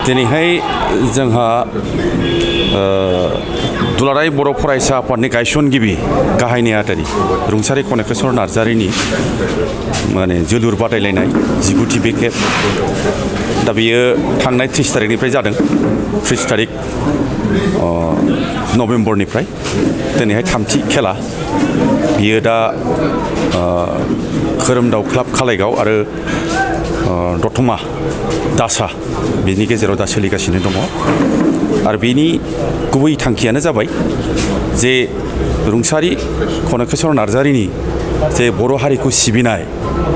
दिनैहाय जोंहा दुलाराय बर' फरायसा आफादनि गायसनगिरि गाहाय नेहाथारि रुंसारि कनकेश्वर नार्जारिनि माने जोलुर बादायलायनाय 19थि बे खेब दा बेयो थांनाय 30 तारिखनिफ्राय जादों 30 तारिख नभेम्बरनिफ्राय दिनैहाय 3थि खेला बियो दा खोरोमदाव क्लाब खालायगाव आरो दतमा दासा बिनि गेजेराव दा सोलिगासिनो दङ आरो बेनि गुबै थांखियानो जाबाय जे रुंसारि कनकेश्वर नार्जारिनि जे बर' हारिखौ सिबिनाय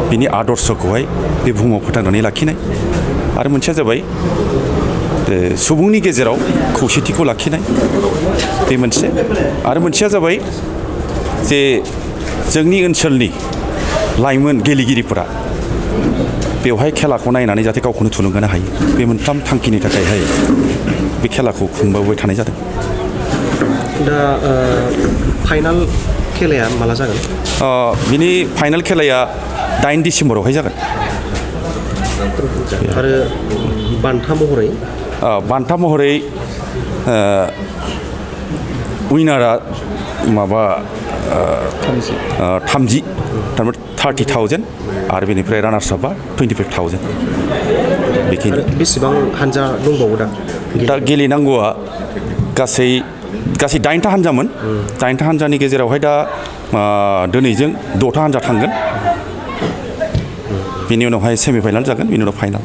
बिनि आदर्शखौहाय बे बुहुमाव फोथांनानै लाखिनाय आरो मोनसेया जाबाय सुबुंनि गेजेराव खौसेथिखौ लाखिनाय बे मोनसे आरो मोनसेया जाबाय जे जोंनि ओनसोलनि लाइमोन गेलेगिरिफोरा बेवहाय खेलाखौ नायनानै जाहाथे गावखौनो थुलुंगानो हायो बे मोनथाम थांखिनि थाखायहाय बे खेलाखौ खुंबोबाय थानाय जादों। दा फाइनाल खेलाया माला जागोन? बिनि फाइनाल खेलाया 8 डिसेम्बरावहाय जागोन। आरो बान्था महरै उइनारा माबा 30 थारमाने 30,000 आरो बेनिफ्राय रानार्स आपआ 25,000 बेखिनि। बेसेबां हानजा दंबावो दा गेलेनांगौआ गासै 8था हानजामोन 8था हानजानि गेजेरावहाय दा दिनैजों 6था हानजा थांगोन बिनि उनावहाय सेमिफाइनाल जागोन बिनि उनाव फाइनाल।